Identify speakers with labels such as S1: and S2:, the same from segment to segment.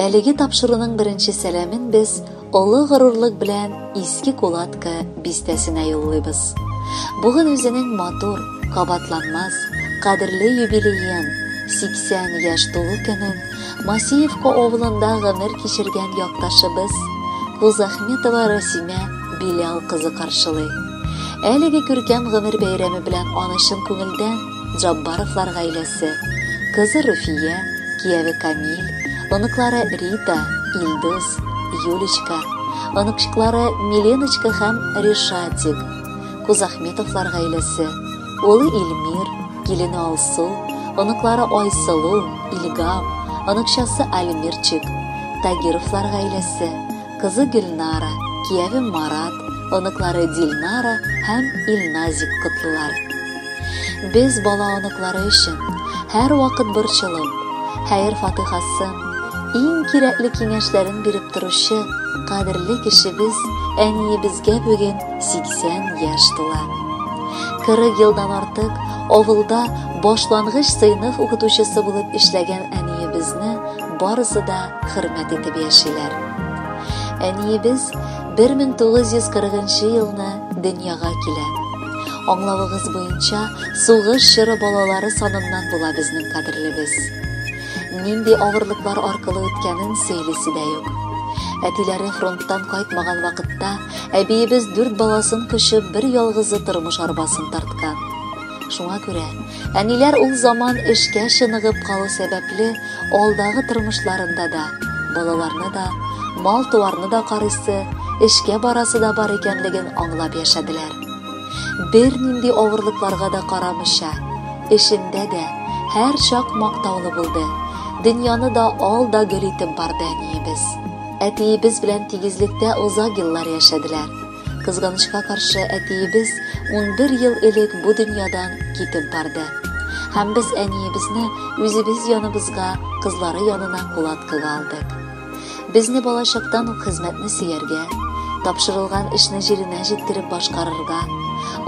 S1: Әлеге тапшыруның беренче сәламен без олы горурлык белән Иске Кулатка бистәсенә юллыйбыз. Бүген үзенең матур, кабатланмас, кадерле юбилеен, 80 яшь тулу көнен Масиевка авылында гомер кичергән якташыбыз Кузахметова Расимә Билял кызы каршылый. Әлеге күркәм гомер бәйрәме белән аны чын күңелдән Джаббаровлар гаиләсе, кызы Руфия, кияве Камил, оныклары Рита, Илдус, Юлечка, оныкчыклары Миленочка һәм Решатик, Кузахметовлар гаиләсе, улы Илмир, килене Алсу, оныклары Айсылу, Илгам, оныкчасы Альмирчик, Тагировлар гаиләсе, кызы Гөлнара, кияве Марат, оныклары Дилнара һәм Илназик котлылар. Без бала оныклары өчен һәрвакыт борчылып, хәер-фатыйхасын, иң кирәкле киңәшләрен биреп торучы кадерле кешебез әниебезгә бүген 80 яшь тула. 40 елдан артык авылда башлангыч сыйныф укытучысы булып эшләгән әниебезне барысы да хөрмәт итеп яшиләр. Әниебез 1940 елны дөньяга килә. Аңлавыгыз буенча, сугыш чоры балалары саныннан була безнең кадерлебез. Нинди авырлыклар аркылы үткәнен сөйлисе дә юк. Әтиләре фронттан кайтмаган вакытта әбиебез дүрт баласын кочып бер ялгызы тормыш арбасын тарткан. Шуңа күрә әниләр ул заман эшкә чыныгып калу сәбәпле алдагы тормышларында да балаларны да, мал-туарны да карыйсы, эшкә барасы да бар икәнлеген аңлап яшәделәр. Бернинди авырлыкларга да карамыйча, эшендә дә һәр чак мактаулы булды. Дөньяны да ал да гөл итеп барды әниебез. Әтиебез белән тигезлектә озак еллар яшәделәр. Кызганычка каршы, әтиебез 11 ел элек бу дөньядан китеп барды. Һәм без әниебезне үзебез яныбызга, кызлары янына кулаткыга алдык. Безне балачактан ук хезмәтне сөяргә, тапшырылган эшне җиренә җиткереп башкарырга,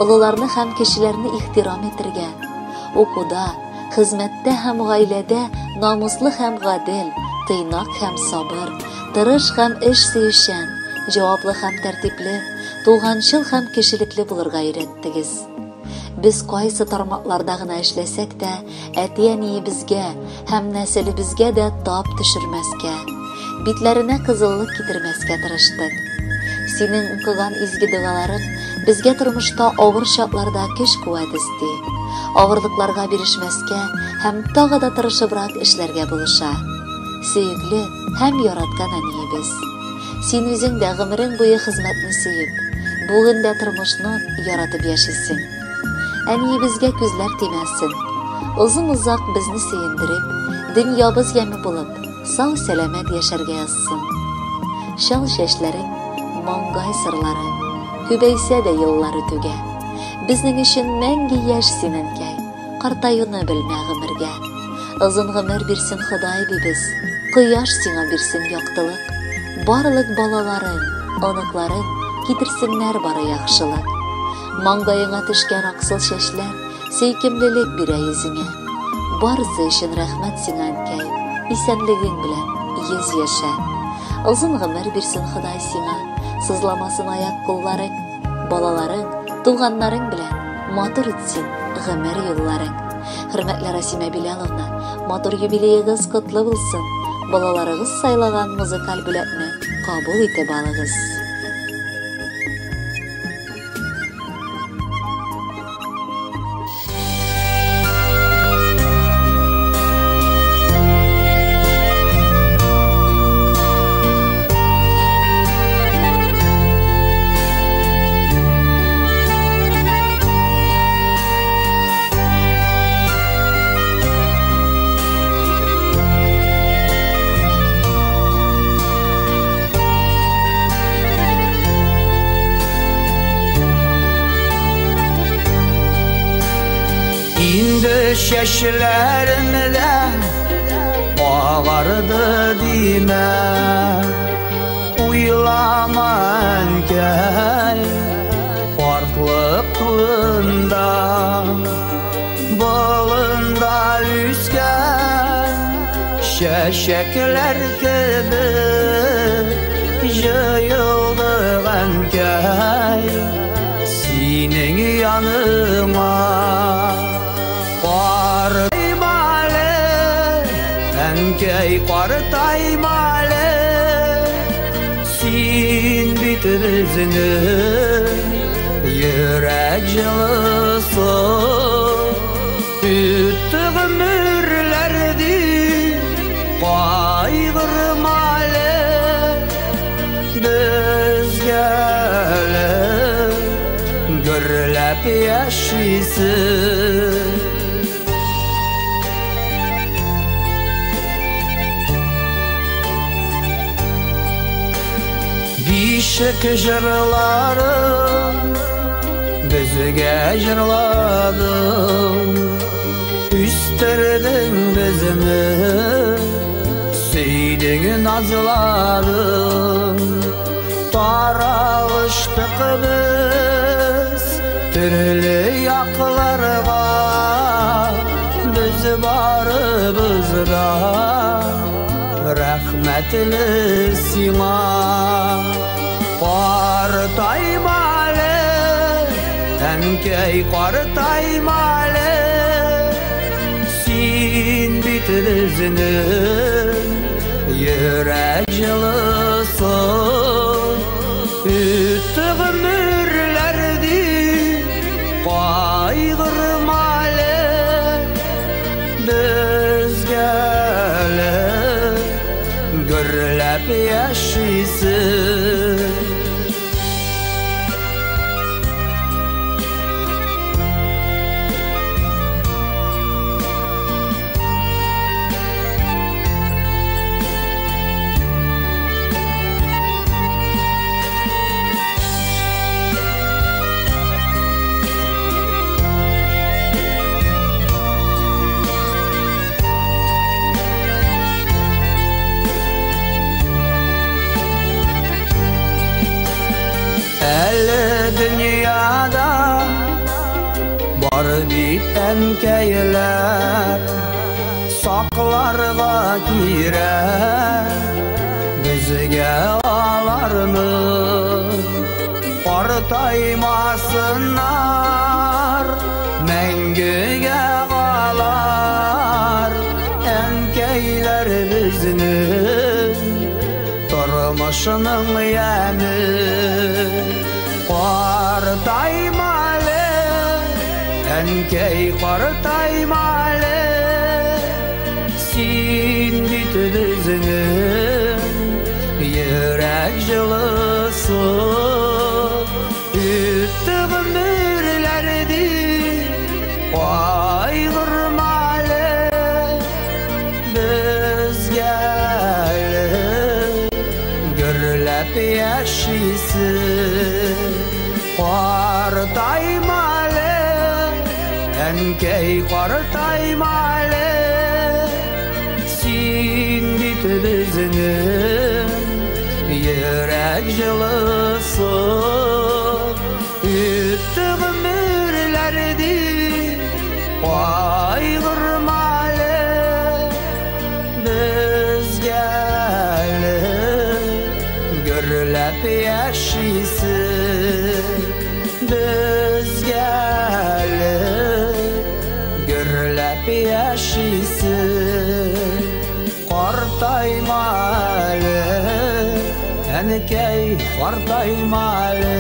S1: олыларны һәм кешеләрне ихтирам итергә, укуда, хезмәттә һәм гаиләдә намуслы һәм гадел, тыйнак һәм сабыр, тырыш һәм эш сөючән, җаваплы һәм тәртипле, туганчыл һәм кешелекле булырга өйрәттегез. Без кайсы тармакларда гына эшләсәк тә, әти-әниебезгә һәм нәселебезгә дә тап төшермәскә, битләренә кызыллык китермәскә тырыштык. Синең укыган изге догаларың безгә тормышта авыр чакларда көч-куәт өсти, авырлыкларга бирешмәскә һәм тагы да тырышыбрак эшләргә булыша. Сөекле һәм яраткан әниебез! Син үзең дә гомерең буе хезмәтне сөеп, бүген дә тормышны яратып яшисең. Әниебезгә күзләр тимәсен. Озын-озак безне сөендереп, дөньябыз яме булып, сау-сәламәт яшәргә язсын. Чал чәчләрең, маңгай сырлары, күбәйсә дә еллар үтүгә. Безнең өчен мәңге яшь син, әнкәй, картаюны белмә гомергә. Озын гомер бирсен Ходай дибез, кояш сиңа бирсен яктылык. Барлык балаларың, оныкларың китерсеннәр бары яхшылык. Маңгаеңа төшкән аксыл чәчләр сөйкемлелек бирә йөзеңә. Барысы өчен рәхмәт сиңа, әнкәй, исәнлегең белән йөз яшә. Озын гомер бирсен Ходай сиңа, сызламасын аяк-кулларың. Балаларың, туганнарың белән матур үтсен гомер юлларың. Хөрмәтле Расимә Биляловна, матур юбилеегыз котлы булсын. Балаларыгыз сайлаган музыкаль бүләкне кабул итеп алыгыз.
S2: Инде чәчләрем дә агарды димә, уйлама, әнкәй, картлык турында. Болында үскән Чәчәкләр кебек җыелдык, әнкәй, синең яныңа. Картайма әле, әнкәй, картайма әле, син бит безнең йөрәк җылысы. Үтте гомерләр дип кайгырма әле, безгә әле гөрләп яшисе. Бишек җырларын безгә җырладың, үстердең безне, сөйдең, назладың. Таралыштык без төрле якларга, без барыбыз да рәхмәтле сиңа. Картайма әле, әнкәй, картайма әле, син бит безнең йөрәк җылысы. Үтте гомерләр дип кайгырма әле, безгә әле гөрләп яшисе. Әле дөньяда бар бит әнкәйләр, сакларга кирәк безгә аларны. Картаймасыннар, мәңгегә алар, әнкәйләр безнең тормышның яме. Картайма әле, әнкәй, картайма әле, син бит безнең йөрәк җылысы. Үтте гомерләр дип кайгырма әле, безгә әле гөрләп яшисе. Картайма әле, әнкәй, картайма әле, син бит безнең йөрәк җылысы. Үтте гомерләр дип кайгырма әле, безгә әле гөрләп яшисе. Безгә әле гөрләп яшисе. Картайма әле, әнкәй, картайма әле.